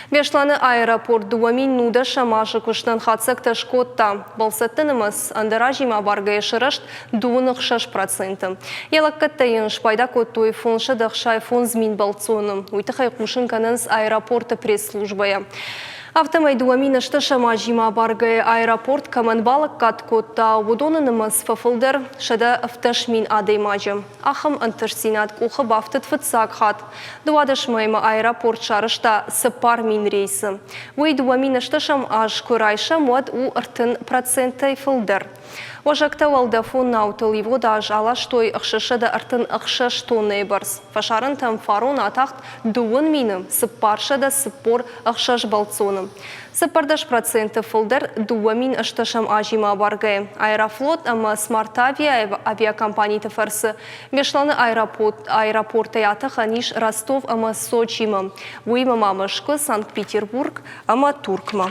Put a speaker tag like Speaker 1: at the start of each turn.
Speaker 1: Беслӕны аэропорт 2019 азы куыстӕн хатдзӕгтӕ скодта. Бӕлцӕтты нымӕц ӕндӕр азимӕ абаргӕйӕ сырӕзт 26%. Йӕ лӕггӕдтӕ йын спайда кодтой 565 000 бӕлццоны. Уый тыххӕй хъусын кӕнынц аэропорты пресс-службӕйӕ. Афтӕмӕй 2008 азимӕ абаргӕйӕ аэропорт кӕмӕн балӕггад кодта, уыдоны нымӕц фӕфылдӕр 117 000 адӕймаджы. Ахӕм ӕнтыстдзинад къухы бафтыд фыццаг хатт. 12 мӕймӕ аэропорт сарӕзта 4000 рейсы. Уый 2008 аз куы райсӕм, уӕд у 30%-ӕй фылдӕр. Уӕзӕгтӕ уӕлдӕфон наутыл ивгъуыд аз аластой 636 тоннӕйы бӕрц. Фӕсарӕнтӕм фарон атахт 2 446 бӕлццоны. 14% фылдӕр 2008 азимӕ абаргӕйӕ. Аэрофлот ӕмӕ Смартавиа авиакомпаниты фӕрцы Беслӕны аэропортӕй атӕхӕн ис Ростов ӕмӕ Сочимӕ. Уыимӕ ма Мӕскуы, Санкт-Петербург ӕмӕ Туркмӕ.